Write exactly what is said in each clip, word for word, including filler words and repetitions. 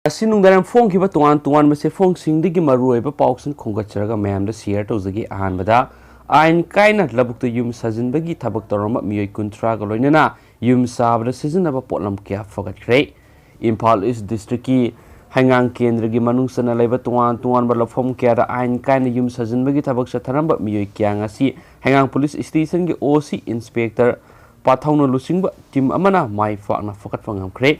ꯑꯁꯤ ꯅꯨꯡꯗꯥꯡ ꯐꯣꯡꯈꯤꯕ ꯇꯣꯉꯥꯟ ꯇꯣꯉꯥꯟꯕ ꯆꯦꯐꯣꯡꯁꯤꯡꯗꯒꯤ ꯃꯔꯨꯑꯣꯏꯕ ꯄꯥꯎꯁꯤꯡ ꯈꯣꯝꯒꯠꯆꯔꯒ ꯃꯌꯥꯝꯗ ꯁꯤꯌꯔ ꯇꯧꯖꯒꯦ꯫ ꯑꯍꯥꯟꯕꯗ, ꯑꯥꯏꯟ ꯀꯥꯏꯅ ꯂꯧꯕꯨꯛꯇ ꯌꯨꯝ ꯁꯥꯖꯤꯟꯕꯒꯤ ꯊꯕꯛ ꯇꯧꯔꯝꯕ ꯃꯤꯑꯣꯏ ꯀꯨꯟꯊ꯭ꯔꯥꯒ ꯂꯣꯏꯅꯅ ꯌꯨꯝ ꯁꯥꯕꯗ ꯁꯤꯖꯤꯟꯅꯕ ꯄꯣꯠꯂꯝ ꯀꯌꯥ ꯐꯒꯠꯈ꯭ꯔꯦ꯫ ꯏꯝꯐꯥꯜ ꯏꯁ ꯗꯤꯁꯇ꯭ꯔꯤꯛꯀꯤ ꯍꯩꯉꯥꯡ ꯀꯦꯟꯗ꯭ꯔꯒꯤ ꯃꯅꯨꯡ ꯆꯟꯅ ꯂꯩꯕ ꯇꯣꯉꯥꯟ ꯇꯣꯉꯥꯟꯕ ꯂꯧꯐꯝ ꯀꯌꯥꯗ ꯑꯥꯏꯟ ꯀꯥꯏꯅ ꯌꯨꯝ ꯁꯥꯖꯤꯟꯕꯒꯤ ꯊꯕꯛ ꯆꯠꯊꯔꯝꯕ ꯃꯤꯑꯣꯏ ꯀꯌꯥ ꯉꯁꯤ ꯍꯩꯉꯥꯡ ꯄꯨꯂꯤꯁ ꯁ꯭ꯇꯦꯁꯟꯒꯤ ꯑꯣ ꯁꯤ ꯏꯟꯁꯄꯦꯛꯇꯔ ꯄꯥꯊꯧꯅ ꯂꯨꯆꯤꯡꯕ ꯇꯤꯝ ꯑꯃꯅ ꯃꯥꯏ ꯄꯥꯛꯅ ꯐꯒꯠꯄ ꯉꯝꯈ꯭ꯔꯦ꯫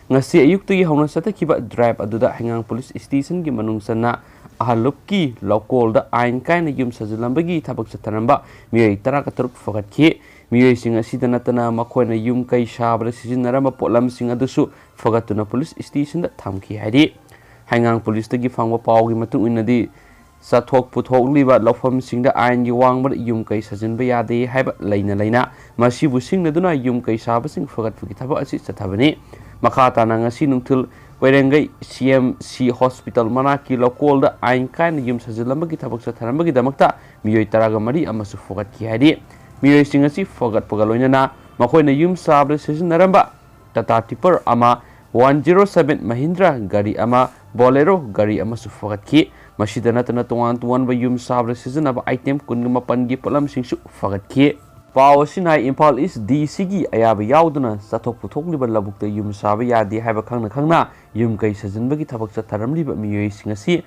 ꯉꯁꯤ ꯑꯌꯨꯛꯇꯒꯤ ꯍꯧꯅ ꯆꯠꯊꯈꯤꯕ ꯗ꯭ꯔꯥꯏꯚ ꯑꯗꯨꯗ ꯍꯩꯉꯥꯡ ꯄꯨꯂꯤꯁ ꯁ꯭ꯇꯦꯁꯟꯒꯤ ꯃꯅꯨꯡ ꯆꯟꯅ ꯑꯍꯜꯂꯨꯞꯀꯤ ꯂꯧꯀꯣꯜꯗ ꯑꯥꯏꯟ ꯀꯥꯏꯅ ꯌꯨꯝ ꯁꯥꯖꯤꯜꯂꯝꯕꯒꯤ ꯊꯕꯛ ꯆꯠꯊꯔꯝꯕ ꯃꯤꯑꯣꯏ ꯇꯔꯥꯒ ꯇꯔꯨꯛ ꯐꯒꯠꯈꯤ꯫ ꯃꯤꯑꯣꯏꯁꯤꯡ ꯑꯁꯤꯗ ꯅꯠꯇꯅ ꯃꯈꯣꯏꯅ ꯌꯨꯝ ꯀꯩ ꯁꯥꯕꯗ ꯁꯤꯖꯤꯟꯅꯔꯝꯕ ꯄꯣꯠꯂꯝꯁꯤꯡ ꯑꯗꯨꯁꯨ ꯐꯒꯠꯇꯨꯅ ꯄꯨꯂꯤꯁ ꯁ꯭ꯇꯦꯁꯟꯗ ꯊꯝꯈꯤ ꯍꯥꯏꯔꯤ꯫ ꯍꯩꯉꯥꯡ ꯄꯨꯂꯤꯁꯇꯒꯤ ꯐꯪꯕ ꯄꯥꯎꯒꯤ ꯃꯇꯨꯡ ꯏꯟꯅꯗꯤ, ꯆꯠꯊꯣꯛ ꯄꯨꯊꯣꯛꯂꯤꯕ ꯂꯧꯐꯝꯁꯤꯡꯗ ꯑꯥꯏꯟꯒꯤ ꯋꯥꯡꯃꯗ ꯌꯨꯝ ꯀꯩ ꯁꯥꯖꯤꯟꯕ ꯌꯥꯗꯦ ꯍꯥꯏꯕ ꯂꯩꯅ ꯂꯩꯅ ꯃꯁꯤꯕꯨ ꯁꯤꯡꯅꯗꯨꯅ ꯌꯨꯝ ꯀꯩ ꯁꯥꯕꯁꯤꯡ ꯐꯒꯠꯄꯒꯤ ꯊꯕꯛ ꯑꯁꯤ ꯆꯠꯊꯕꯅꯤ꯫ ꯃꯈꯥ ꯇꯥꯅ ꯉꯁꯤ ꯅꯨꯡꯊꯤꯜ ꯀꯣꯏꯔꯦꯡꯒꯩ ꯁꯤ ꯑꯦꯝ ꯁꯤ ꯍꯣꯁꯄꯤꯇꯥꯜ ꯃꯅꯥꯛꯀꯤ ꯂꯧꯀꯣꯜꯗ ꯑꯥꯏꯟ ꯀꯥꯏꯅ ꯌꯨꯝ ꯁꯥꯖꯤꯜꯂꯝꯕꯒꯤ ꯊꯕꯛ ꯆꯠꯊꯔꯝꯕꯒꯤꯗꯃꯛꯇ ꯃꯤꯑꯣꯏ ꯇꯔꯥꯒ ꯃꯔꯤ ꯑꯃꯁꯨ ꯐꯒꯠꯈꯤ ꯍꯥꯏꯔꯤ꯫ ꯃꯤꯑꯣꯏꯁꯤꯡ ꯑꯁꯤ ꯐꯒꯠꯄꯒ ꯂꯣꯏꯅꯅ ꯃꯈꯣꯏꯅ ꯌꯨꯝ ꯁꯥꯕꯗ ꯁꯤꯖꯤꯟꯅꯔꯝꯕ ꯇꯥꯇꯥ ꯇꯤꯄꯔ ꯑꯃ, ꯋꯥꯟ ꯖꯤꯔꯣ ꯁꯚꯦꯟ ꯃꯍꯤꯟꯗ꯭ꯔꯥ ꯒꯥꯔꯤ ꯑꯃ, ꯕꯣꯂꯦꯔꯣ ꯒꯥꯔꯤ ꯑꯃꯁꯨ ꯐꯒꯠꯈꯤ꯫ ꯃꯁꯤꯗ ꯅꯠꯇꯅ ꯇꯣꯉꯥꯟ ꯇꯣꯉꯥꯟꯕ ꯌꯨꯝ ꯁꯥꯕꯗ ꯁꯤꯖꯤꯟꯅꯕ ꯑꯥꯏꯇꯦꯝ ꯀꯨꯟꯒ ꯃꯥꯄꯟꯒꯤ ꯄꯣꯠꯂꯝꯁꯤꯡꯁꯨ ꯐꯒꯠꯈꯤ꯫ ꯄꯥꯎ ꯑꯁꯤꯅ ꯍꯥꯏ, ꯏꯝꯐꯥꯜ ꯏꯁ ꯗꯤ ꯁꯤꯒꯤ ꯑꯌꯥꯕ ꯌꯥꯎꯗꯅ ꯆꯠꯊꯣꯛ ꯄꯨꯊꯣꯛꯂꯤꯕ ꯂꯧꯕꯨꯛꯇ ꯌꯨꯝ ꯁꯥꯕ ꯌꯥꯗꯦ ꯍꯥꯏꯕ ꯈꯪꯅ ꯈꯪꯅ ꯌꯨꯝ ꯀꯩ ꯁꯥꯖꯤꯟꯕꯒꯤ ꯊꯕꯛ ꯆꯠꯊꯔꯝꯂꯤꯕ ꯃꯤꯑꯣꯏꯁꯤꯡ ꯑꯁꯤ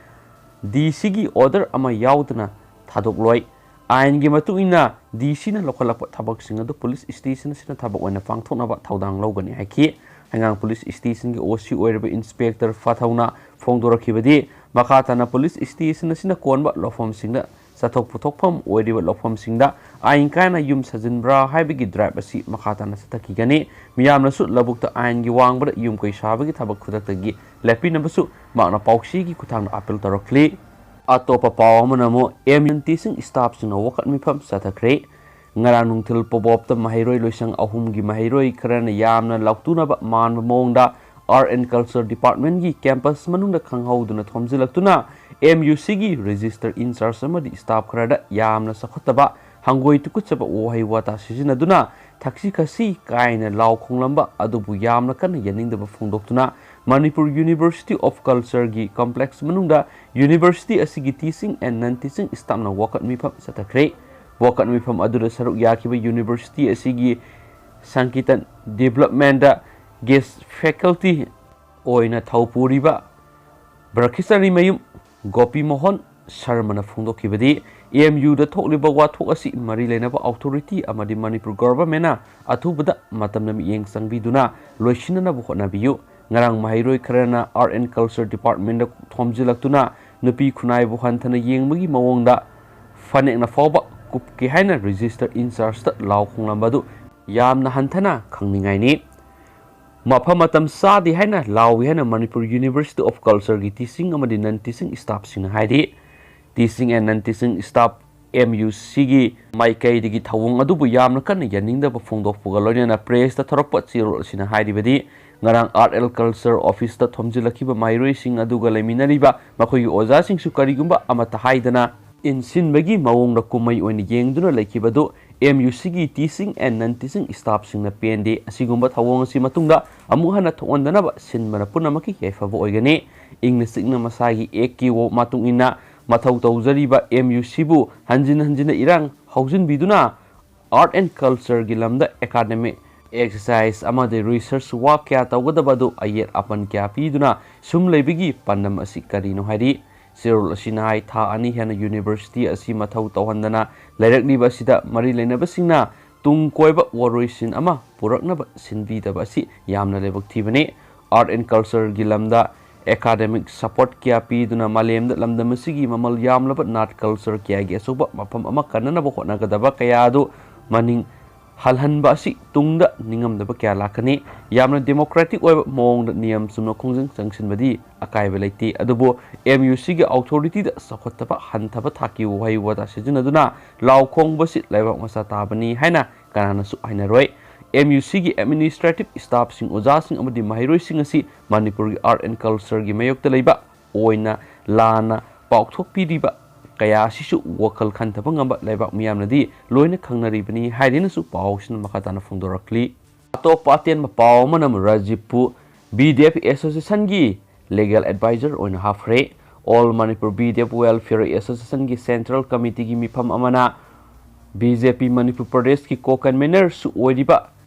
ꯗꯤ ꯁꯤꯒꯤ ꯑꯣꯔꯗꯔ ꯑꯃ ꯌꯥꯎꯗꯅ ꯊꯥꯗꯣꯛꯂꯣꯏ꯫ ꯑꯥꯏꯟꯒꯤ ꯃꯇꯨꯡ ꯏꯟꯅ ꯗꯤ ꯁꯤꯅ ꯂꯧꯈꯠꯂꯛꯄ ꯊꯕꯛꯁꯤꯡ ꯑꯗꯨ ꯄꯨꯂꯤꯁ ꯁ꯭ꯇꯦꯁꯟ ꯑꯁꯤꯅ ꯊꯕꯛ ꯑꯣꯏꯅ ꯄꯥꯡꯊꯣꯛꯅꯕ ꯊꯧꯗꯥꯡ ꯂꯧꯒꯅꯤ ꯍꯥꯏꯈꯤ꯫ ꯍꯩꯉꯥꯡ ꯄꯨꯂꯤꯁ ꯁ꯭ꯇꯦꯁꯟꯒꯤ ꯑꯣ ꯁꯤ ꯑꯣꯏꯔꯤꯕ ꯏꯟꯁꯄꯦꯛꯇꯔ ꯐꯥꯊꯧꯅ ꯐꯣꯡꯗꯣꯔꯛꯈꯤꯕꯗꯤ, ꯃꯈꯥ ꯇꯥꯅ ꯄꯨꯂꯤꯁ ꯁ꯭ꯇꯦꯁꯟ ꯑꯁꯤꯅ ꯀꯣꯟꯕ ꯂꯧꯐꯝꯁꯤꯡꯗ ꯆꯠꯊꯣꯛ ꯄꯨꯊꯣꯛꯐꯝ ꯑꯣꯏꯔꯤꯕ ꯂꯧꯐꯝꯁꯤꯡꯗ ꯑꯥꯏꯟ ꯀꯥꯏꯅ ꯌꯨꯝ ꯁꯥꯖꯤꯟꯕ꯭ꯔꯥ ꯍꯥꯏꯕꯒꯤ ꯗ꯭ꯔꯥꯏꯚ ꯑꯁꯤ ꯃꯈꯥ ꯇꯥꯅ ꯆꯠꯊꯈꯤꯒꯅꯤ꯫ ꯃꯤꯌꯥꯝꯅꯁꯨ ꯂꯧꯕꯨꯛꯇ ꯑꯥꯏꯟꯒꯤ ꯋꯥꯡꯃꯗ ꯌꯨꯝ ꯀꯩ ꯁꯥꯕꯒꯤ ꯊꯕꯛ ꯈꯨꯗꯛꯇꯒꯤ ꯂꯦꯞꯄꯤꯅꯕꯁꯨ ꯃꯍꯥꯛꯅ ꯄꯥꯎꯆꯦꯒꯤ ꯈꯨꯠꯊꯥꯡꯗ ꯑꯥꯄꯤꯜ ꯇꯧꯔꯛꯂꯤ꯫ ꯑꯇꯣꯞꯄ ꯄꯥꯎ ꯑꯃꯅ ꯑꯃꯨꯛ ꯑꯦꯝ ꯑꯦꯟ ꯇꯤꯁꯤꯡ ꯁ꯭ꯇꯥꯐꯁꯤꯡꯅ ꯋꯥꯀꯠ ꯃꯤꯐꯝ ꯆꯠꯊꯈ꯭ꯔꯦ꯫ ꯉꯔꯥꯡ ꯅꯨꯡꯊꯤꯜ ꯄꯣꯕꯣꯞꯇ ꯃꯍꯩꯔꯣꯏ ꯂꯣꯏꯁꯪ ꯑꯍꯨꯝꯒꯤ ꯃꯍꯩꯔꯣꯏ ꯈꯔꯅ ꯌꯥꯝꯅ ꯂꯥꯎꯇꯨꯅꯕ ꯃꯥꯟꯕ ꯃꯑꯣꯡꯗ ꯑꯥꯔꯠ ꯑꯦꯟ ꯀꯜꯆꯔ ꯗꯤꯄꯥꯔꯠꯃꯦꯟꯒꯤ ꯀꯦꯝꯄꯁ ꯃꯅꯨꯡꯗ ꯈꯪꯍꯧꯗꯅ ꯊꯣꯝꯖꯤꯜꯂꯛꯇꯨꯅ ꯑꯦꯝ ꯌꯨ ꯁꯤꯒꯤ ꯔꯦꯖꯤꯁꯇꯔ ꯏꯟꯆꯥꯔꯖ ꯑꯃꯗꯤ ꯁ꯭ꯇꯥꯐ ꯈꯔꯗ ꯌꯥꯝꯅ ꯆꯥꯎꯈꯠꯇꯕ, ꯍꯪꯒꯣꯏ ꯇꯨꯀꯠꯆꯕ ꯋꯥꯍꯩ ꯋꯥꯇꯥ ꯁꯤꯖꯤꯟꯅꯗꯨꯅ ꯊꯛꯁꯤ ꯈꯥꯁꯤ ꯀꯥꯏꯅ ꯂꯥꯎ ꯈꯣꯡꯂꯝꯕ ꯑꯗꯨꯕꯨ ꯌꯥꯝꯅ ꯀꯟꯅ ꯌꯥꯅꯤꯡꯗꯕ ꯐꯣꯡꯗꯣꯛꯇꯨꯅ Manipur University of Culture ꯒꯤ complex ꯃꯅꯨꯡꯗ university ꯑꯁꯤꯒꯤ teaching and non-teaching staff ꯅ ꯋꯥꯀꯠ ꯃꯤꯐꯝ ꯆꯠꯊꯈ꯭ꯔꯦ꯫ ꯋꯥꯀꯠ ꯃꯤꯐꯝ ꯑꯗꯨꯗ ꯁꯔꯨꯛ ꯌꯥꯈꯤꯕ university ꯑꯁꯤꯒꯤ ꯁꯪꯀꯤꯇꯟ development ꯗ guest faculty ꯑꯣꯏꯅ ꯊꯧ ꯄꯨꯔꯤꯕ ꯕ꯭ꯔꯈꯤꯁꯔꯤꯃꯌꯨꯝ ꯒꯣꯄꯤ ꯃꯣꯍꯟ ꯁꯔꯃꯅ ꯐꯣꯡꯗꯣꯛꯈꯤꯕꯗꯤ, M U ꯗ ꯊꯣꯛꯂꯤꯕ ꯋꯥꯊꯣꯛ ꯑꯁꯤ ꯃꯔꯤ ꯂꯩꯅꯕ authority ꯑꯃꯗꯤ ꯃꯅꯤꯄꯨꯔ government ꯅ ꯑꯊꯨꯕꯗ ꯃꯇꯝꯗ ꯃꯤꯠꯌꯦꯡ ꯆꯪꯕꯤꯗꯨꯅ ꯂꯣꯏꯁꯤꯟꯅꯅꯕ ꯍꯣꯠꯅꯕꯤꯌꯨ꯫ ꯉꯔꯥꯡ ꯃꯍꯩꯔꯣꯏ ꯈꯔꯅ Art and Culture Department ꯗ ꯊꯣꯝꯖꯤꯜꯂꯛꯇꯨꯅ ꯅꯨꯄꯤ ꯈꯨꯟꯅꯥꯏꯕꯨ ꯍꯟꯊꯅ ꯌꯦꯡꯕꯒꯤ ꯃꯑꯣꯡꯗ ꯐꯅꯦꯛꯅ ꯐꯥꯎꯕ ꯀꯨꯞꯀꯦ ꯍꯥꯏꯅ register in charge ꯇ ꯂꯥꯎ ꯈꯣꯡꯂꯝꯕ ꯑꯗꯨ ꯌꯥꯝꯅ ꯍꯟꯊꯅ ꯈꯪꯅꯤꯡꯉꯥꯏꯅꯤ꯫ ꯃꯐꯝ ꯃꯇꯝ ꯆꯥꯗꯦ ꯍꯥꯏꯅ ꯂꯥꯎꯏ ꯍꯥꯏꯅ Manipur University of Culture ꯒꯤ teaching ꯑꯃꯗꯤ non-teaching staff ꯁꯤꯡꯅ ꯍꯥꯏꯔꯤ꯫ Teaching and non-teaching staff M U C ꯒꯤ ꯃꯥꯏꯀꯩꯗꯒꯤ ꯊꯧꯑꯣꯡ ꯑꯗꯨꯕꯨ ꯌꯥꯝꯅ ꯀꯟꯅ ꯌꯥꯅꯤꯡꯗꯕ ꯐꯣꯡꯗꯣꯛꯄꯒ ꯂꯣꯏꯅꯅ press ꯇ ꯊꯣꯔꯛꯄ ꯆꯦꯔꯣꯜ ꯑꯁꯤꯅ ꯍꯥꯏꯔꯤꯕꯗꯤ, ꯉꯔꯥꯡ Art and Culture office ꯇ ꯊꯣꯝꯖꯤꯜꯂꯛꯈꯤꯕ ꯃꯍꯩꯔꯣꯏꯁꯤꯡ ꯑꯗꯨꯒ ꯂꯩꯃꯤꯟꯅꯔꯤꯕ ꯃꯈꯣꯏꯒꯤ ꯑꯣꯖꯥꯁꯤꯡꯁꯨ ꯀꯔꯤꯒꯨꯝꯕ ꯑꯃꯠꯇ ꯍꯥꯏꯗꯅ ꯏꯟꯁꯤꯟꯕꯒꯤ ꯃꯑꯣꯡꯗ ꯀꯨꯝꯍꯩ ꯑꯣꯏꯅ ꯌꯦꯡꯗꯨꯅ ꯂꯩꯈꯤꯕ ꯑꯗꯨ M U C ꯒꯤ teaching and non-teaching staff ꯁꯤꯡꯅ ꯄꯦꯟꯗꯦ꯫ ꯑꯁꯤꯒꯨꯝꯕ ꯊꯧꯑꯣꯡ ꯑꯁꯤ ꯃꯇꯨꯡꯗ ꯑꯃꯨꯛ ꯍꯟꯅ ꯊꯣꯛꯍꯟꯗꯅꯕ ꯁꯤꯟꯕꯅ ꯄꯨꯝꯅꯃꯛꯀꯤ ꯌꯥꯏꯐꯕ ꯑꯣꯏꯒꯅꯤ꯫ ꯏꯪꯅ ꯆꯤꯛꯅ ꯃꯁꯥꯒꯤ ꯑꯦꯛꯀꯤ ꯋꯣ ꯃꯇꯨꯡ ꯏꯟꯅ ꯃꯊꯧ ꯇꯧꯖꯔꯤꯕ M U C ꯕꯨ ꯍꯟꯖꯤꯟ ꯍꯟꯖꯤꯟꯅ ꯏꯔꯥꯡ ꯍꯧꯖꯤꯟꯕꯤꯗꯨꯅ Art and Culture ꯒꯤ ꯂꯝꯗ academic exercise ꯑꯃꯗꯤ research work ꯀꯌꯥ ꯇꯧꯒꯗꯕ ꯑꯗꯨ ꯑꯌꯦꯠ ꯑꯄꯟ ꯀꯌꯥ ꯄꯤꯗꯨꯅ ꯁꯨꯝ ꯂꯩꯕꯒꯤ ꯄꯥꯟꯗꯝ ꯑꯁꯤ ꯀꯔꯤꯅꯣ ꯍꯥꯏꯔꯤ꯫ ꯆꯦꯔꯣꯜ ꯑꯁꯤꯅ ꯍꯥꯏ, ꯊꯥ ꯑꯅꯤ ꯍꯦꯟꯅ university ꯑꯁꯤ ꯃꯊꯧ ꯇꯧꯍꯟꯗꯅ ꯂꯩꯔꯛꯂꯤꯕ ꯑꯁꯤꯗ ꯃꯔꯤ ꯂꯩꯅꯕꯁꯤꯡꯅ ꯇꯨꯡ ꯀꯣꯏꯕ ꯋꯥꯔꯣꯏꯁꯤꯟ ꯑꯃ ꯄꯨꯔꯛꯅꯕ ꯁꯤꯟꯕꯤꯗꯕ ꯑꯁꯤ ꯌꯥꯝꯅ ꯂꯥꯏꯕꯛ ꯊꯤꯕꯅꯤ꯫ Art and Culture ꯒꯤ ꯂꯝꯗ academic support ꯀꯌꯥ ꯄꯤꯗꯨꯅ ꯃꯥꯂꯦꯝꯗ ꯂꯝꯗꯝ ꯑꯁꯤꯒꯤ ꯃꯃꯜ ꯌꯥꯝꯂꯕ ꯅꯥꯠ culture ꯀꯌꯥꯒꯤ ꯑꯆꯧꯕ ꯃꯐꯝ ꯑꯃ ꯀꯟꯅꯅꯕ ꯍꯣꯠꯅꯒꯗꯕ ꯀꯌꯥ ꯑꯗꯨ ꯃꯅꯤꯡ ꯍꯜꯍꯟꯕ ꯑꯁꯤ ꯇꯨꯡꯗ ꯅꯤꯡꯉꯝꯗꯕ ꯀꯌꯥ ꯂꯥꯛꯀꯅꯤ꯫ ꯌꯥꯝꯅ democratic ꯑꯣꯏꯕ ꯃꯑꯣꯡꯗ ꯅꯤꯌꯝ ꯆꯨꯝꯅ ꯈꯣꯡꯖꯪ ꯆꯪꯁꯤꯟꯕꯗꯤ ꯑꯀꯥꯏꯕ ꯂꯩꯇꯦ, ꯑꯗꯨꯕꯨ M U C ꯒꯤ authority ꯗ ꯆꯥꯎꯈꯠꯇꯕ ꯍꯟꯊꯕ ꯊꯥꯛꯀꯤ ꯋꯥꯍꯩ ꯋꯥꯇꯥ ꯁꯤꯖꯤꯟꯅꯗꯨꯅ ꯂꯥꯎ ꯈꯣꯡꯕꯁꯤ ꯂꯩꯕꯥꯛ ꯃꯆꯥ ꯇꯥꯕꯅꯤ ꯍꯥꯏꯅ ꯀꯅꯥꯅꯁꯨ ꯍꯥꯏꯅꯔꯣꯏ꯫ M U C ꯒꯤ administrative staff ꯁꯤꯡ, ꯑꯣꯖꯥꯁꯤꯡ ꯑꯃꯗꯤ ꯃꯍꯩꯔꯣꯏꯁꯤꯡ ꯑꯁꯤ ꯃꯅꯤꯄꯨꯔꯒꯤ Art and Culture ꯒꯤ ꯃꯥꯌꯣꯛꯇ ꯂꯩꯕ ꯑꯣꯏꯅ ꯂꯥꯟꯅ ꯄꯥꯎꯊꯣꯛꯄꯤꯔꯤꯕ ꯀꯌꯥ ꯑꯁꯤꯁꯨ ꯋꯥꯈꯜ ꯈꯟꯊꯕ ꯉꯝꯕ ꯂꯩꯕꯥꯛ ꯃꯤꯌꯥꯝꯅꯗꯤ ꯂꯣꯏꯅ ꯈꯪꯅꯔꯤꯕꯅꯤ ꯍꯥꯏꯗꯨꯅꯁꯨ ꯄꯥꯎꯁꯤꯅ ꯃꯈꯥ ꯇꯥꯅ ꯐꯣꯡꯗꯣꯔꯛꯂꯤ꯫ ꯑꯇꯣꯞꯄ ꯑꯇꯦꯟꯕ ꯄꯥꯎ ꯑꯃꯅ ꯔꯥꯖꯤꯕꯄꯨ ꯕꯤ ꯗꯤ ꯑꯦꯐ ꯑꯦꯁꯣꯁꯤꯌꯦꯁꯟꯒꯤ ꯂꯤꯒꯦꯜ ꯑꯦꯗꯚꯥꯏꯖꯔ ꯑꯣꯏꯅ ꯍꯥꯞꯈ꯭ꯔꯦ꯫ All Manipur B D F welfare ꯑꯦꯁꯣꯁꯤꯌꯦꯁꯟꯒꯤ ꯁꯦꯟꯇ꯭ꯔꯦꯜ ꯀꯃꯤꯇꯤꯒꯤ ꯃꯤꯐꯝ ꯑꯃꯅ ꯕꯤ ꯖꯦ ꯄꯤ ꯃꯅꯤꯄꯨꯔ ꯄ꯭ꯔꯗꯦꯁꯀꯤ ꯀꯣ ꯀꯟꯚꯦꯅꯔꯁꯨ ꯑꯣꯏꯔꯤꯕ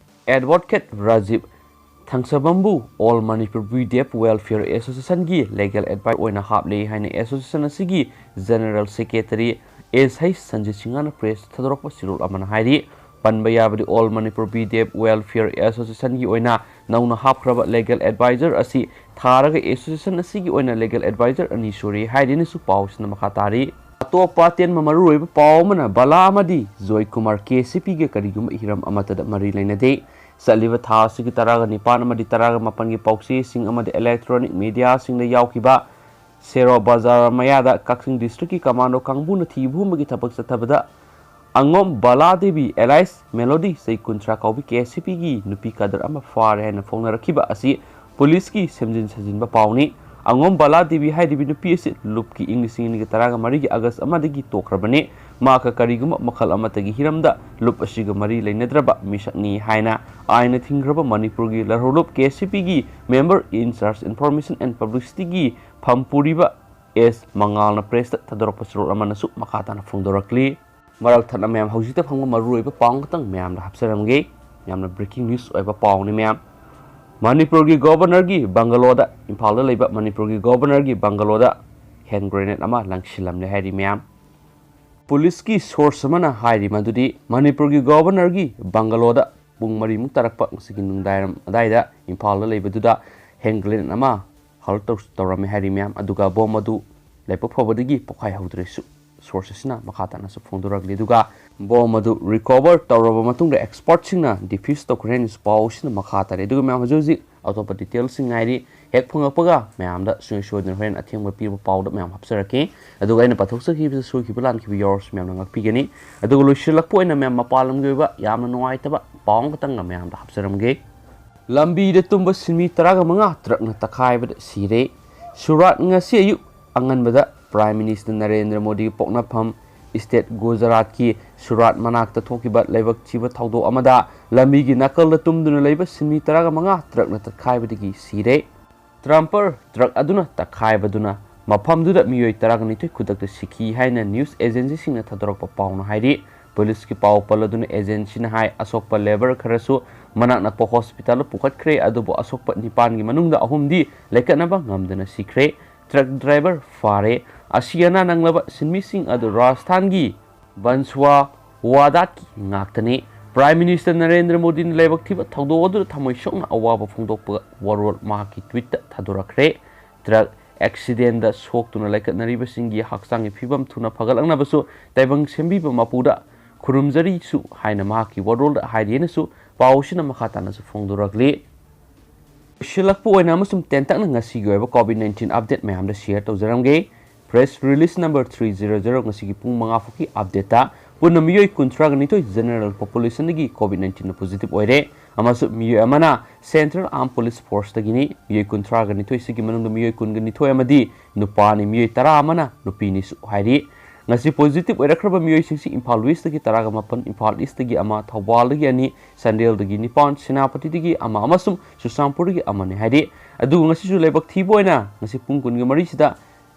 ꯑꯦꯗꯚꯣꯀꯦꯠ ꯔꯥꯖꯤꯕ ꯊꯥꯡꯁꯕꯝꯕꯨ all Manipur B D F welfare ꯑꯦꯁꯣꯁꯤꯌꯦꯁꯟꯒꯤ ꯂꯤꯒꯦꯜ ꯑꯦꯗꯚꯥꯏꯖꯔ ꯑꯣꯏꯅ ꯍꯥꯞꯂꯦ ꯍꯥꯏꯅ ꯑꯦꯁꯣꯁꯤꯌꯦꯁꯟ ꯑꯁꯤꯒꯤ general secretary S H Sanjit ꯁꯤꯡꯍꯅ ꯄ꯭ꯔꯦꯁꯇ ꯊꯥꯗꯣꯔꯛꯄ ꯆꯦꯔꯣꯜ ꯑꯃꯅ ꯍꯥꯏꯔꯤ꯫ ꯄꯟꯕ ꯌꯥꯕꯗꯤ, all Manipur B D F welfare ꯑꯦꯁꯣꯁꯤꯌꯦꯁꯟꯒꯤ ꯑꯣꯏꯅ ꯅꯧꯅ ꯍꯥꯞꯈ꯭ꯔꯕ ꯂꯤꯒꯦꯜ ꯑꯦꯗꯚꯥꯏꯖꯔ ꯑꯁꯤ ꯊꯥꯔꯒ ꯑꯦꯁꯣꯁꯤꯌꯦꯁꯟ ꯑꯁꯤꯒꯤ ꯑꯣꯏꯅ ꯂꯤꯒꯦꯜ ꯑꯦꯗꯚꯥꯏꯖꯔ ꯑꯅꯤ ꯁꯨꯔꯦ ꯍꯥꯏꯔꯤꯅꯁꯨ ꯄꯥꯎꯁꯤꯅ ꯃꯈꯥ ꯇꯥꯔꯤ꯫ ꯑꯇꯣꯞꯄ ꯑꯇꯦꯟꯕ ꯃꯔꯨꯑꯣꯏꯕ ꯄꯥꯎ ꯑꯃꯅ ꯕꯂꯥ ꯑꯃꯗꯤ ꯖꯣꯏ ꯀꯨꯃꯥꯔ ꯀꯦ ꯁꯤ ꯄꯤꯒ ꯀꯔꯤꯒꯨꯝꯕ ꯍꯤꯔꯝ ꯑꯃꯠꯇꯗ ꯃꯔꯤ ꯂꯩꯅꯗꯦ꯫ ꯆꯠꯂꯤꯕ ꯊꯥ ꯑꯁꯤꯒꯤ ꯇꯔꯥꯒ ꯅꯤꯄꯥꯟ ꯑꯃꯗꯤ ꯇꯔꯥꯒ ꯃꯥꯄꯟꯒꯤ ꯄꯥꯎꯆꯦꯁꯤꯡ ꯑꯃꯗꯤ ꯏꯂꯦꯛꯇ꯭ꯔꯣꯅꯤꯛ ꯃꯤꯗꯤꯌꯥꯁꯤꯡꯗ ꯌꯥꯎꯈꯤꯕ ꯁꯦꯔꯣ ꯕꯖꯥꯔ ꯃꯌꯥꯗ ꯀꯛꯆꯤꯡ ꯗꯤꯁꯇ꯭ꯔꯤꯛꯀꯤ ꯀꯃꯥꯟꯗꯣ ꯀꯥꯡꯕꯨꯅ ꯊꯤꯕ ꯍꯨꯝꯕꯒꯤ ꯊꯕꯛ ꯆꯠꯊꯕꯗ ꯑꯉꯣꯝ ꯕꯂꯥ ꯗꯦꯕꯤ ꯑꯦꯂꯥꯏꯁ ꯃꯦꯂꯣꯗꯤ ꯆꯍꯤ ꯀꯨꯟꯊ꯭ꯔꯥ ꯀꯥꯎꯕꯤ ꯀꯦ ꯁꯤ ꯄꯤꯒꯤ ꯅꯨꯄꯤ ꯀꯗꯔ ꯑꯃ ꯐꯥꯔꯦ ꯍꯥꯏꯅ ꯐꯣꯡꯅꯔꯛꯈꯤꯕ ꯑꯁꯤ ꯄꯨꯂꯤꯁꯀꯤ ꯁꯦꯝꯖꯤꯟ ꯁꯥꯖꯤꯟꯕ ꯄꯥꯎꯅꯤ꯫ ꯑꯉꯣꯝ ꯕꯂꯥ ꯗꯦꯕꯤ ꯍꯥꯏꯔꯤꯕꯤ ꯅꯨꯄꯤ ꯑꯁꯤ ꯂꯨꯞꯀꯤ ꯏꯪ ꯂꯤꯁꯤꯡ ꯑꯅꯤꯒ ꯇꯔꯥꯒ ꯃꯔꯤꯒꯤ ꯑꯥꯒꯁ ꯑꯃꯗꯒꯤ ꯇꯣꯛꯈ꯭ꯔꯕꯅꯤ꯫ ꯃꯍꯥꯛꯀ ꯀꯔꯤꯒꯨꯝꯕ ꯃꯈꯜ ꯑꯃꯠꯇꯒꯤ ꯍꯤꯔꯝꯗ ꯂꯨꯞ ꯑꯁꯤꯒ ꯃꯔꯤ ꯂꯩꯅꯗ꯭ꯔꯕ ꯃꯤꯁꯛꯅꯤ ꯍꯥꯏꯅ ꯑꯥꯏꯟꯅ ꯊꯤꯡꯈ꯭ꯔꯕ ꯃꯅꯤꯄꯨꯔꯒꯤ ꯂꯔꯍꯧꯂꯨꯞ ꯀꯦ ꯁꯤ ꯄꯤꯒꯤ member in charge information and publicityꯒꯤ ꯐꯝ ꯄꯨꯔꯤꯕ ꯑꯦꯁ ꯃꯉꯥꯜꯅ ꯄ꯭ꯔꯦꯁꯇ ꯊꯥꯗꯣꯔꯛꯄ ꯆꯦꯔꯣꯜ ꯑꯃꯅꯁꯨ ꯃꯈꯥ ꯇꯥꯅ ꯐꯣꯡꯗꯣꯔꯛꯂꯤ꯫ ꯃꯔꯛ ꯊꯠꯅ ꯃꯌꯥꯝ, ꯍꯧꯖꯤꯛꯇ ꯐꯪꯕ ꯃꯔꯨꯑꯣꯏꯕ ꯄꯥꯎ ꯑꯃꯈꯛꯇꯪ ꯃꯌꯥꯝꯗ ꯍꯥꯞꯆꯔꯝꯒꯦ꯫ ꯌꯥꯝꯅ breaking news ꯑꯣꯏꯕ ꯄꯥꯎꯅꯤ ꯃꯌꯥꯝ꯫ ꯃꯅꯤꯄꯨꯔꯒꯤ ꯒꯣꯕꯔꯅꯔꯒꯤ ꯕꯪꯒꯂꯣꯗ, ꯏꯝꯐꯥꯜꯗ ꯂꯩꯕ ꯃꯅꯤꯄꯨꯔꯒꯤ ꯒꯣꯕꯔꯅꯔꯒꯤ ꯕꯪꯒꯂꯣꯗ ꯍꯦꯟ ꯒ꯭ꯔꯦꯅꯦꯗ ꯑꯃ ꯂꯪꯁꯤꯜꯂꯝꯂꯦ ꯍꯥꯏꯔꯤ ꯃꯌꯥꯝ꯫ ꯄꯨꯂꯤꯁꯀꯤ ꯁꯣꯔꯁ ꯑꯃꯅ ꯍꯥꯏꯔꯤ ꯃꯗꯨꯗꯤ ꯃꯅꯤꯄꯨꯔꯒꯤ ꯒꯣꯕꯔꯅꯔꯒꯤ ꯕꯪꯒꯂꯣꯗ ꯄꯨꯡ ꯃꯔꯤꯃꯨꯛ ꯇꯥꯔꯛꯄ ꯉꯁꯤꯒꯤ ꯅꯨꯡꯗꯥꯡꯋꯥꯏꯔꯝ ꯑꯗꯥꯏꯗ ꯏꯝꯐꯥꯜꯗ ꯂꯩꯕꯗꯨꯗ ꯍꯦꯟ ꯒ꯭ꯔꯦꯅꯦꯗ ꯑꯃ ꯍꯔꯜ ꯇꯧ-, ꯇꯧꯔꯝꯃꯦ ꯍꯥꯏꯔꯤ ꯃꯌꯥꯝ꯫ ꯑꯗꯨꯒ ꯕꯣꯝ ꯑꯗꯨ ꯂꯥꯏꯕꯛ ꯐꯕꯗꯒꯤ ꯄꯣꯈꯥꯏꯍꯧꯗ꯭ꯔꯦꯁꯨ ꯁꯣꯔꯁ ꯑꯁꯤꯅ ꯃꯈꯥ ꯇꯥꯅꯁꯨ ꯐꯣꯡꯗꯣꯔꯛꯂꯤ꯫ ꯑꯗꯨꯒ ꯕꯣꯝ ꯑꯗꯨ ꯔꯤꯀꯣꯚꯔ ꯇꯧꯔꯕ ꯃꯇꯨꯡꯗ ꯑꯦꯛꯁꯄꯔꯠꯁꯤꯡꯅ ꯗꯤꯐ꯭ꯌꯨꯁ ꯇꯧꯈ꯭ꯔꯦ ꯍꯥꯏꯅꯁꯨ ꯄꯥꯎ ꯑꯁꯤꯅ ꯃꯈꯥ ꯇꯥꯔꯦ꯫ ꯑꯗꯨꯒ ꯃꯌꯥꯝ, ꯍꯧꯖꯤꯛ ꯍꯧꯖꯤꯛ ꯑꯇꯣꯞꯄ ꯗꯤꯇꯦꯜꯁꯤꯡ ꯉꯥꯏꯔꯤ꯫ ꯍꯦꯛ ꯐꯪꯉꯛꯄꯒ ꯃꯌꯥꯝꯗ ꯁꯨꯡꯁꯣꯏ ꯁꯣꯏꯗꯅ ꯍꯣꯔꯦꯟ ꯑꯊꯦꯡꯕ ꯄꯤꯕ ꯄꯥꯎꯗ ꯃꯌꯥꯝ ꯍꯥꯞꯆꯔꯛꯀꯦ꯫ ꯑꯗꯨꯒ ꯑꯩꯅ ꯄꯥꯊꯣꯛꯆꯈꯤꯕꯗ ꯁꯣꯏꯈꯤꯕ ꯂꯥꯟꯈꯤꯕ ꯌꯥꯎꯔꯁꯨ ꯃꯌꯥꯝꯅ ꯉꯥꯛꯄꯤꯒꯅꯤ꯫ ꯑꯗꯨꯒ ꯂꯣꯏꯁꯤꯜꯂꯛꯄ ꯑꯣꯏꯅ ꯃꯌꯥꯝ, ꯃꯄꯥꯟ ꯂꯝꯒꯤ ꯑꯣꯏꯕ ꯌꯥꯝꯅ ꯅꯨꯡꯉꯥꯏꯇꯕ ꯄꯥꯎ ꯑꯃꯈꯛꯇꯪꯒ ꯃꯌꯥꯝꯗ ꯍꯥꯞꯆꯔꯝꯒꯦ꯫ ꯂꯝꯕꯤꯗ ꯇꯨꯝꯕ ꯁꯤꯟꯃꯤ ꯇꯔꯥꯒ ꯃꯉꯥ ꯇ꯭ꯔꯛꯅ ꯇꯛꯈꯥꯏꯕꯗ ꯁꯤꯔꯦ꯫ ꯁꯨꯔꯥꯠ ꯉꯁꯤ ꯑꯌꯨꯛ ꯑꯉꯟꯕꯗ Prime Minister ꯅꯔꯦꯟꯗ꯭ꯔ ꯃꯣꯗꯤꯒꯤ ꯄꯣꯛꯅꯐꯝ ꯁ꯭ꯇꯦꯠ ꯒꯨꯖꯔꯥꯠꯀꯤ ꯁꯨꯔꯥꯠ ꯃꯅꯥꯛꯇ ꯊꯣꯛꯈꯤꯕ ꯂꯥꯏꯕꯛ ꯊꯤꯕ ꯊꯧꯗꯣꯛ ꯑꯃꯗ ꯂꯝꯕꯤꯒꯤ ꯅꯥꯀꯜꯗ ꯇꯨꯝꯗꯨꯅ ꯂꯩꯕ ꯁꯤꯟꯃꯤ ꯇꯔꯥꯒ ꯃꯉꯥ ꯇ꯭ꯔꯛꯅ ꯇꯠꯈꯥꯏꯕꯗꯒꯤ ꯁꯤꯔꯦ꯫ ꯗ꯭ꯔꯝꯄꯔ ꯇ꯭ꯔꯛ ꯑꯗꯨꯅ ꯇꯛꯈꯥꯏꯕꯗꯨꯅ ꯃꯐꯝꯗꯨꯗ ꯃꯤꯑꯣꯏ ꯇꯔꯥꯒ ꯅꯤꯊꯣꯏ ꯈꯨꯗꯛꯇ ꯁꯤꯈꯤ ꯍꯥꯏꯅ ꯅ꯭ꯌꯨꯁ ꯑꯦꯖꯦꯟꯁꯤꯁꯤꯡꯅ ꯊꯥꯗꯣꯔꯛꯄ ꯄꯥꯎꯅ ꯍꯥꯏꯔꯤ꯫ ꯄꯨꯂꯤꯁꯀꯤ ꯄꯥꯎ ꯄꯜꯂꯗꯨꯅ ꯑꯦꯖꯦꯟꯁꯤꯅ ꯍꯥꯏ, ꯑꯁꯣꯛꯄ ꯂꯦꯕꯔ ꯈꯔꯁꯨ ꯃꯅꯥꯛ ꯅꯛꯄ ꯍꯣꯁꯄꯤꯇꯥꯜꯗ ꯄꯨꯈꯠꯈ꯭ꯔꯦ, ꯑꯗꯨꯕꯨ ꯑꯁꯣꯛꯄ ꯅꯤꯄꯥꯟꯒꯤ ꯃꯅꯨꯡꯗ ꯑꯍꯨꯝꯗꯤ ꯂꯩꯈꯠꯅꯕ ꯉꯝꯗꯅ ꯁꯤꯈ꯭ꯔꯦ꯫ ꯇ꯭ꯔꯛ ꯗ꯭ꯔꯥꯏꯚꯔ ꯐꯥꯔꯦ꯫ ꯑꯁꯤ ꯑꯅꯥ ꯅꯪꯂꯕ ꯁꯤꯟꯃꯤꯁꯤꯡ ꯑꯗꯨ ꯔꯥꯖꯁꯊꯥꯟꯒꯤ ꯕꯟꯁꯋꯥ ꯋꯥꯗꯥꯠꯀꯤ ꯉꯥꯛꯇꯅꯤ꯫ ꯄ꯭ꯔꯥꯏꯝ ꯃꯤꯅꯤꯁꯇꯔ ꯅꯔꯦꯟꯗ꯭ꯔ ꯃꯣꯗꯤꯅ ꯂꯥꯏꯕꯛ ꯊꯤꯕ ꯊꯧꯗꯣꯛ ꯑꯗꯨꯗ ꯊꯃꯣꯏ ꯁꯣꯛꯅ ꯑꯋꯥꯕ ꯐꯣꯡꯗꯣꯛꯄ ꯋꯥꯔꯣꯜ ꯃꯍꯥꯛꯀꯤ ꯇ꯭ꯋꯤꯠꯇ ꯊꯥꯗꯣꯔꯛꯈ꯭ꯔꯦ꯫ ꯇ꯭ꯔꯛ ꯑꯦꯛꯁꯤꯗꯦꯟꯗ ꯁꯣꯛꯇꯨꯅ ꯂꯥꯏꯀꯠꯅꯔꯤꯕꯁꯤꯡꯒꯤ ꯍꯛꯆꯥꯡꯒꯤ ꯐꯤꯕꯝ ꯊꯨꯅ ꯐꯒꯠꯂꯛꯅꯕꯁꯨ ꯇꯥꯏꯕꯪ ꯁꯦꯝꯕꯤꯕ ꯃꯄꯨꯗ ꯈꯨꯔꯨꯝꯖꯔꯤꯁꯨ ꯍꯥꯏꯅ ꯃꯍꯥꯛꯀꯤ ꯋꯥꯔꯣꯜꯗ ꯍꯥꯏꯔꯤꯅꯁꯨ ꯄꯥꯎꯁꯤꯅ ꯃꯈꯥ ꯇꯥꯅꯁꯨ ꯐꯣꯡꯗꯣꯔꯛꯂꯤ꯫ ꯂꯣꯏꯁꯤꯜꯂꯛꯄ ꯑꯣꯏꯅ ꯑꯃꯁꯨꯡ ꯇꯦꯟꯇꯛꯅ ꯉꯁꯤꯒꯤ ꯑꯣꯏꯕ ꯀꯣꯚꯤꯗ ꯅꯥꯏꯟꯇꯤꯟ ꯑꯞꯗꯦꯠ ꯃꯌꯥꯝꯗ ꯁꯤꯌꯔ ꯇꯧꯖꯔꯝꯒꯦ꯫ Press release number three zero zero ꯉꯁꯤꯒꯤ ꯄꯨꯡ ꯃꯉꯥ ꯐꯥꯎꯒꯤ ꯑꯞꯗꯦꯠꯇ ꯄꯨꯟꯅ ꯃꯤꯑꯣꯏ ꯀꯨꯟꯊ꯭ꯔꯥꯒ ꯅꯤꯊꯣꯏ ꯖꯦꯅꯔꯦꯜ ꯄꯣꯄꯨꯂꯦꯁꯟꯗꯒꯤ ꯀꯣꯚꯤꯗ ꯅꯥꯏꯟꯇꯤꯟꯅ ꯄꯣꯖꯤꯇꯤꯚ ꯑꯣꯏꯔꯦ ꯑꯃꯁꯨꯡ ꯃꯤꯑꯣꯏ ꯑꯃꯅ ꯁꯦꯟꯇ꯭ꯔꯦꯜ ꯑꯥꯔꯝ ꯄꯨꯂꯤꯁ ꯐꯣꯔꯁꯇꯒꯤꯅꯤ꯫ ꯃꯤꯑꯣꯏ ꯀꯨꯟꯊ꯭ꯔꯥꯒ ꯅꯤꯊꯣꯏꯁꯤꯒꯤ ꯃꯅꯨꯡꯗ ꯃꯤꯑꯣꯏ ꯀꯨꯟꯒ ꯅꯤꯊꯣꯏ ꯑꯃꯗꯤ ꯅꯨꯄꯥꯅꯤ, ꯃꯤꯑꯣꯏ ꯇꯔꯥ ꯑꯃꯅ ꯅꯨꯄꯤꯅꯤꯁꯨ ꯍꯥꯏꯔꯤ꯫ ꯉꯁꯤ ꯄꯣꯖꯤꯇꯤꯚ ꯑꯣꯏꯔꯛꯈ꯭ꯔꯕ ꯃꯤꯑꯣꯏꯁꯤꯡꯁꯤ ꯏꯝꯐꯥꯜ ꯋꯦꯁꯇꯒꯤ ꯇꯔꯥꯒ ꯃꯥꯄꯟ, ꯏꯝꯐꯥꯜ ꯏꯁꯇꯒꯤ ꯑꯃ, ꯊꯧꯕꯥꯜꯗꯒꯤ ꯑꯅꯤ, ꯆꯥꯟꯗꯦꯜꯗꯒꯤ ꯅꯤꯄꯥꯟ, ꯁꯦꯅꯥꯄꯇꯤꯗꯒꯤ ꯑꯃ ꯑꯃꯁꯨꯡ ꯆꯨꯔꯆꯥꯟꯄꯨꯔꯗꯒꯤ ꯑꯃꯅꯤ ꯍꯥꯏꯔꯤ꯫ ꯑꯗꯨꯕꯨ ꯉꯁꯤꯁꯨ ꯂꯥꯏꯕꯛ ꯊꯤꯕ ꯑꯣꯏꯅ ꯉꯁꯤ ꯄꯨꯡ ꯀꯨꯟꯒ ꯃꯔꯤꯁꯤꯗ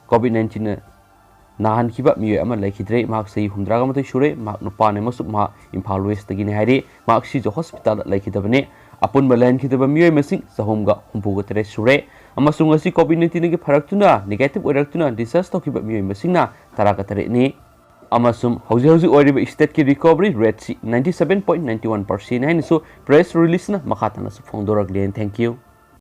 ꯀꯣꯚꯤꯗ ꯅꯥꯏꯟꯇꯤꯟꯅ ꯅꯥꯍꯟꯈꯤꯕ ꯃꯤꯑꯣꯏ ꯑꯃ ꯂꯩꯈꯤꯗ꯭ꯔꯦ꯫ ꯃꯍꯥꯛ ꯆꯍꯤ ꯍꯨꯝꯗ꯭ꯔꯥꯒ ꯃꯥꯊꯣꯏ ꯁꯨꯔꯦ꯫ ꯃꯍꯥꯛ ꯅꯨꯄꯥꯅꯤ ꯑꯃꯁꯨꯡ ꯃꯍꯥꯛ ꯏꯝꯐꯥꯜ ꯋꯦꯁꯇꯒꯤꯅꯤ ꯍꯥꯏꯔꯤ꯫ ꯃꯍꯥꯛ ꯁꯤꯖ ꯍꯣꯁꯄꯤꯇꯥꯜꯗ ꯂꯩꯈꯤꯗꯕꯅꯤ꯫ ꯑꯄꯨꯟꯕ ꯂꯩꯍꯟꯈꯤꯗꯕ ꯃꯤꯑꯣꯏ ꯃꯁꯤꯡ ꯆꯍꯨꯝꯒ ꯍꯨꯝꯐꯨꯒ ꯇꯔꯦꯠ ꯁꯨꯔꯦ꯫ ꯑꯃꯁꯨꯡ ꯉꯁꯤ ꯀꯣꯚꯤꯗ ꯅꯥꯏꯟꯇꯤꯟꯒꯤ ꯐꯔꯛꯇꯨꯅ ꯅꯦꯒꯦꯇꯤꯚ ꯑꯣꯏꯔꯛꯇꯨꯅ ꯗꯤꯁꯆꯥꯔꯖ ꯇꯧꯈꯤꯕ ꯃꯤꯑꯣꯏ ꯃꯁꯤꯡꯅ ꯇꯔꯥꯒ ꯇꯔꯦꯠꯅꯤ꯫ ꯑꯃꯁꯨꯡ ꯍꯧꯖꯤꯛ ꯍꯧꯖꯤꯛ ꯑꯣꯏꯔꯤꯕ ꯁ꯭ꯇꯦꯠꯀꯤ ꯔꯤꯀꯣꯚꯔꯤ ꯔꯦꯠꯁꯤ ninety seven point ninety one percent ꯍꯥꯏꯅꯁꯨ ꯄ꯭ꯔꯦꯁ ꯔꯤꯂꯤꯁꯅ ꯃꯈꯥ ꯇꯥꯅꯁꯨ ꯐꯣꯡꯗꯣꯔꯛꯂꯤ꯫ Thank you꯫